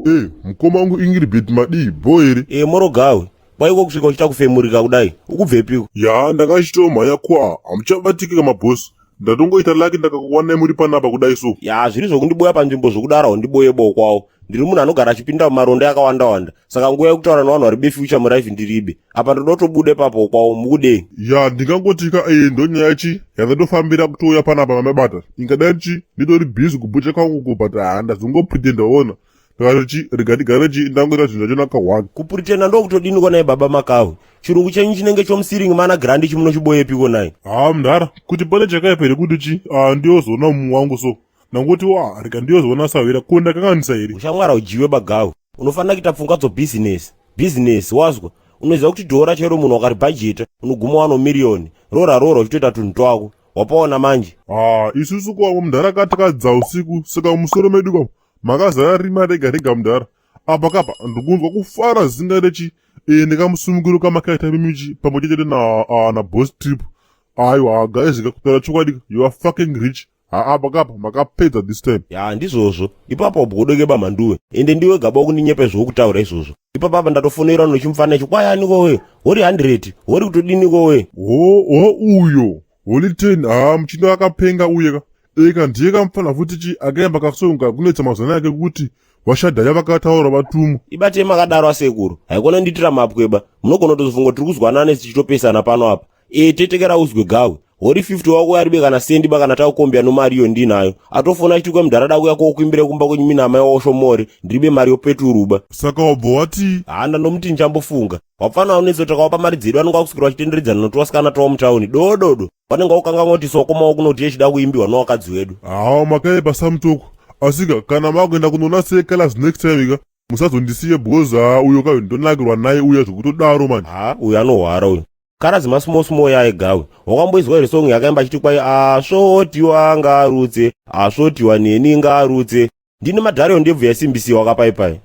E, mukoma wangu Ingiribet, madii? Bho here? E, morogawe kwaiko kusvika uchiita kufemurika kudai, ukubvepiko? Ya, ndakachitomhanya kwa hamuchabatiki kamabhosi. Ndatongoita laki ndakakuwanai muri panapa kudai so. Ya, zviri zvokundiboya panzvimbo zvokudaro haundiboye bo kwawo. Ndiri munhu anogara achipinda mumaronda yakawanda wanda, saka nguva yekutaura nevanhu vari befuture mulife ndiribe. Apa ndoda kutobuda ipapo kwawo, mukudei? Ya, ndingangotika e, ndonyaya chi yandandofambira kutouya panapa mamabata. Ingadai chi nditori busy kubucha kwangu ko, but ha, ndazongopretenda ona. Ndakati chi rega ndigare chi ndangoita zvinhu zvacho nakahwani. Kupretenda ndokutodini nai baba Makawe? Chirungu chenyu chinenge chomusiringi mana grandi chimunochiboyepiko nai? Ha, mudhara, kuti pane chakaipa here kuti chi ndiyozoona mumwe wangu so? Ndangoti wa rega ndiyozoona sawira, ko ndakanganisa here? Ushamwari haujiwe bagawe. Unofanira kuita pfungwa dzobhizinesi bhizinesi, wazwa? Unoziva kuti dhora chero munhu wakaribhajeta unoguma wano miriyoni rora rora uchitoita tunhu twako, wapaona manje? Ha, isusu kwavo mudhara katakadza usiku, saka mumusoro medu kwavo makazara rima rega rega mudhara. Apa kapa ndikunzwa kufara zinga rechi e, nekamusumukiro kamakaita mimichi pamwe chete na, na boss trip. Aiwa guys, kutaura chokwadi, you are fucking rich. Ha, apa kapa makapedza this time. Ya, ndizvozvo ipapo bwodoke bamhanduwe, ende ndiwe gaba kundinyepe zvokutaura izvozvo. Ipapo apa ndatofonera nochimufana ichi kwayanikowe hori 100 hori kutodinikowe. Ho ho, uyo Holy 10. Ha, muchindo akapenga uye ka eka ndiye kamufana futi chi akaemba kasonga kunetsa mazana ake kuti vashadhaya vakataura vatumwa. Ibatei makadaro asekuru, haikona nditira mapweba. Munogona kutozofunga tiri kuzwanana tichitopesana pano apa. E, tetekera uzwe gawe. Hori 50 wako yaribe kana sendi ba kana takukombya nomari iyo ndinayo. Atofona achiti kwemudharada kuya kokuimbire kumba kwenyu mina amai waoshomori, ndiribe mari yopeturuba. Saka wabva wati? Handa ndomuti nchambofunga. Wapfana unetso takawapa mari dzedu anonga kuswera vachitenderedzana notuwasikana twawo mutauni dododo. Vanenge vakukanganwa kuti sokoma wakunoti yechida kuimbiwa nowakadzi wedu. Hawa, makaipa samutoko. Asika kana makuenda kunoona secolors next time ika musazondisiye, because ha, uyo kayo ndonakirwa naye uya zvekutodaro mani. Ha, uyu anohwara uyu. Karazi masmall small yaye gawe. Wakamboizwa here song yakaimba achiti kwai asvotiwa ngarutse, asvotiwa neni ngarutse? Ndine madhara ndebvu yasimbisiwa kapaipai.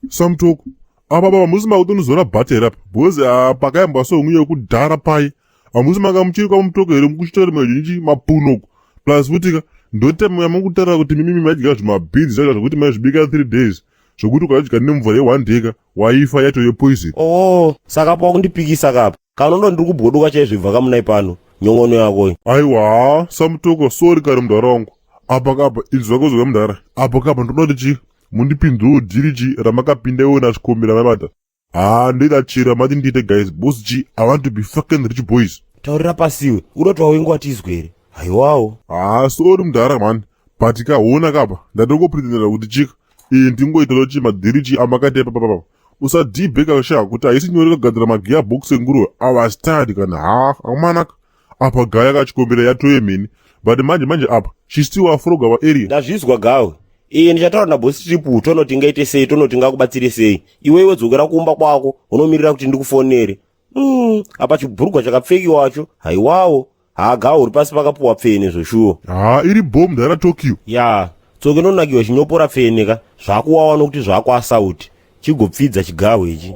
Samutoko, apa baba musi makutonozora bhata here apa? Because pakaimbwa song yekudhara pai hamusi manga muchiri kwamutoko here mukuchitora mazhinji mapunoko? Plus futika ndotema yamukutaura kuti mimimi maidya zvimabhinzi zvacho zvokuti maizvibika 3 days, zvokuti ukadya nemvura ye1 day ka waifa yatove poison. Oh, saka pakundipikisa kapa kana undo ndiri kubwodoka chaizvo. Ibva kamunai pano nyongono yako. Aiwa samutoko, sorry kare mudhara wangu. Apa kapa inzwa kuzwa mudhara, apa kapa ndoda kuti chi mundipinzewo dhiri chi ramakapinda iwo nasvikombera maibata. Ha, ndoita chero mati ndiite guys, boss chi I want to be fucking rich, boys. Taurira pasiwe, uda kuti wawengwa tizwe here? Haiwawo. Ha, sorry mudhara mani, but kaona kapa ndatongopretendera kuti chika iyi ndingoitawo chi madhiri chi amakaita ipapapapa. Usadhibhe kasha kuti haisi nyore kugadzira magearbox enguruve. I was tired kana. Ha, amanaka apa gaya kachikombera yatoye mheni, but manje manje apa she still afrog our area. Ndazvizwa gawe. Iye ndichataura naboss trip, tonoti ngaite sei, tonoti ngakubatsire sei. Iwewe dzokera kumba kwako unomirira kuti ndikufonere. Apa chibhurugwa chakapfekiwacho haiwawo. Haga, uri pasi pakapuwa pfene zvoshuwo. Ha, iri bho mudhara Tokyo. Ya, tsoke inonakiwa chinyopora pfene ka zvakuwawa nokuti zvakwasauti chigopfidza chigahwe ichi.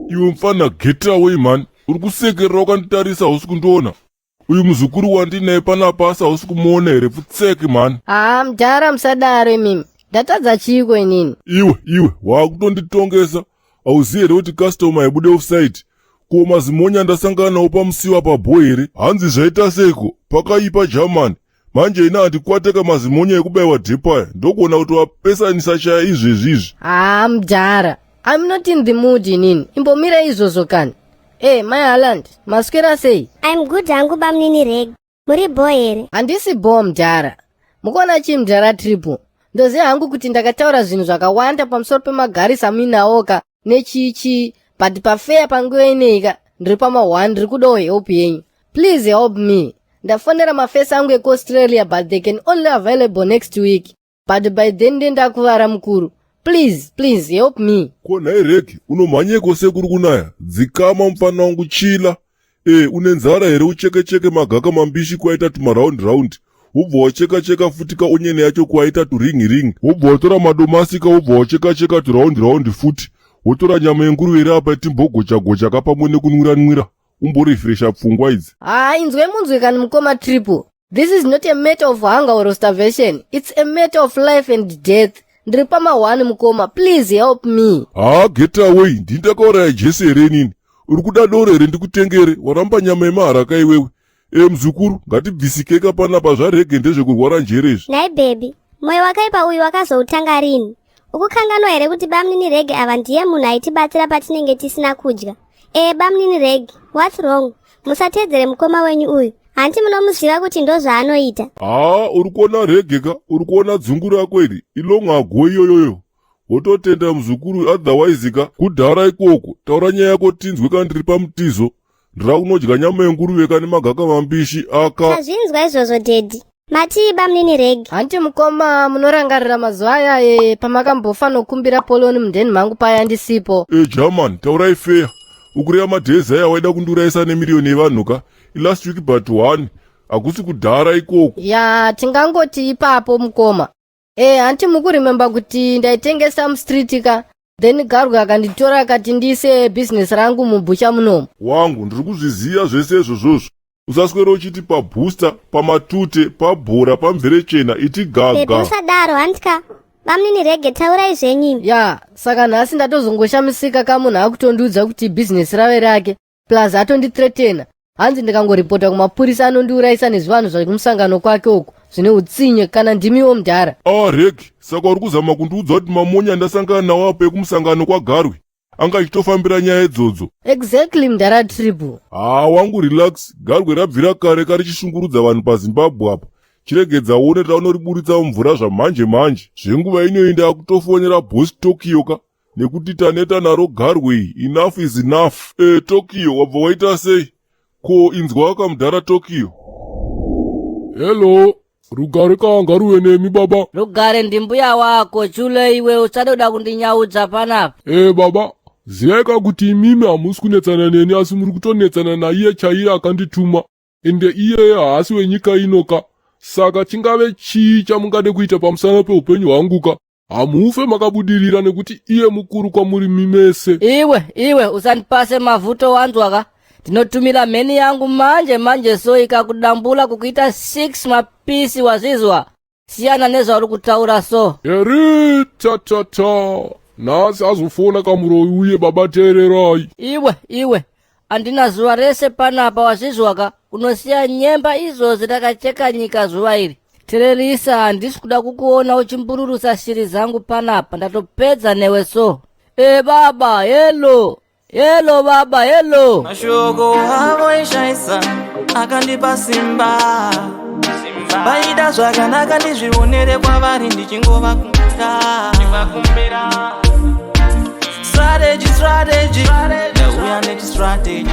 Iwe mfana, get away man. Uri kusekerera wakanditarisa, hausi kundiona? Uyu muzukuru wandinaye panapa asi hausi kumuona here? Pfutseki man. Haa mudhara, musadaro imimi. Ndatadza chiiko inini? Iwe iwe, waakutonditongesa. Hauzivi here kuti customer haibude offside? Ko mazimonya ndasangana nawo pamusiwo apa bho here? Hanzi zvaita seiko? Pakaipa german. Manje ina handikwateka mazimonya ekubayiwa dhepaya, ndokuona kuti wapesanisa chaya izvezvi izvi. Haa mudhara, I'm not in the mood inini. Imbomira izvozvo kani. E mai Haland, maswera sei? I'm good hangu bamunini Reg. Muri bho here? Handisi bho mudhara. Mukuona chii mudhara Triple? Ndoziva hangu kuti ndakataura zvinhu zvakawanda pamusoro pemagarisa muinawoka nechii chii, but pafeya panguva ineika ndiri pama1, ndiri kudawo help yenyu. Please help me. Ndafonera mafesi angu ekuAustralia, but they can only available next week, but by then ndendakuvara mukuru. Please, please help me. Ko nhai Regi, unomhanyeko sekuri kunaya? Dzikama mufana wangu, chila. E, une nzara here? Ucheke-cheke magaka mambishi kwaita tumaraundi raundi, wobva wacheka cheka futi kaonyeni yacho kwaita turingi ringi, wobva watora madomasi ka, wobva wacheka cheka turaundi raundi futi, wotora nyama yenguruve iri apa itimbogocha gocha ka pamwe nekunwira nwira, umborefresha pfungwa idzi. Haa, inzwe munzwe kani mukoma Triple. This is not a matter of hunger or starvation. It's a matter of life and death. Ndiri pama1 mukoma, please help me. Haa, get away. Ndini ndakauraya Jese here inini? Uri kuda doro here ndikutengere? Waramba nyama yemaharaka iwewe. E muzukuru, ngatibvisikeka panapa, zvarege ndezvekurwara njere izvi. Nhai baby, mwoyo wakaipa uyu wakazoutanga rini? Ukukanganwa here kuti bamunini Rege ava ndiye munhu aitibatsira patinenge tisina kudya? Ee bamunini Rege, what's wrong? Musatedzere mukoma wenyu uyu. Hanti munomuziva kuti ndozvaanoita. Haa, uri kuona Rege ka? Uri kuona dzungu rako iri? Ilong ago iyoyoyo. Wototenda muzukuru, otherwise ka kudhara ikoko. Taura nyaya yako tinzwe kana ndiri pamutizo. Ndira kunodya nyama yenguruve kane magaka mambishi aka. Tazvinzwa izvozvo, daddy. Matii bamunini Rege? Hanti mukoma munorangarira mazuva aya pamakambofanokumbira poloni mundeni mangu paya ndisipo? E german, taurai feya. Ukureva madhezi aya waida kundiurayisa nemiriyoni yevanhu ka? Ilast week but one, hakusi kudhara ikoko. Ya, tingangoti ipapo mukoma. Hanti mukuremember kuti ndaitengesa mustreet ka? Then Garwe akanditora akati ndiise bhizinesi rangu mubhucha munomu. Wangu, ndiri kuzviziva zvese izvozvozvo. Usaswera uchiti pabooster, pamatute, pabhora, pamverechena, iti Baby, gaga. Usadaro hantika. Bamunini Rege, taurai zvenyu imi. Ya, saka nhasi ndatozongoshamisika kamunhu akutondiudza kuti bhizinesi rave rake, plus atondithreatena. Hanzi ndikangoripota kumapurisa anondiurayisa nezvivanhu zvekumusangano kwake uku zvine utsinye. Kana ndimiwo mudhara. Ah, Regi, saka uri kuzama kundiudza kuti mamonya ndasangana nawo apo ekumusangano kwaGarwe anga achitofambira nyaya idzodzo? Exactly, mudhara Triple. Haa wangu, relax. Garwe rabvira kare karichishungurudza vanhu paZimbabwe apa. Chiregedza uone taunoriburitsa mumvura zvamhanje manje. Zvenguva inoenda akutofonera boss Tokyo ka, nekuti taneta naro garwe. Enough is enough. E Tokyo, wabva waita sei ko? Inzwa kamudhara Tokyo. Hello, rugare kanga ruve nemi baba. Rugare ndimbuya wako chule. Iwe usada kundinyaudza panapa. E baba, zivai ka kuti imimi hamusi kunetsana neni, asi muri kutonetsana naiye chaiye akandituma, ende iyeye haasi wenyika ino ka. Saka chingave chii chamungade kuita pamusana peupenyu hwangu ka? Hamufe makabudirira nekuti iye mukuru kwamuri mimese. Iwe, iwe, usandipase mavuto, wanzwa ka? Ndinotumira mheni yangu manje manje, so ikakudambula kukuita 6 mapisi, wazvizwa? Siyana nezvauri kutaura so. Eri tatata, nhasi azofona kamuroyi uye. Baba, teererai. Iwe, iwe, handina zuva rese panapa, wazvizwa ka? Unosiya nyemba izvozvi ndakacheka nyika zuva iri. Tererisa, handisi kuda kukuona uchimbururusa shiri zangu panapa. Ndatopedza newe so. E baba, hello, hello baba, hello. Mashoko avo aishaisa akandipa simba. Vaida zvakanaka ndizvionere kwavari ndichingovakumbira. Strategy, strategy, ndauya nechistrategy.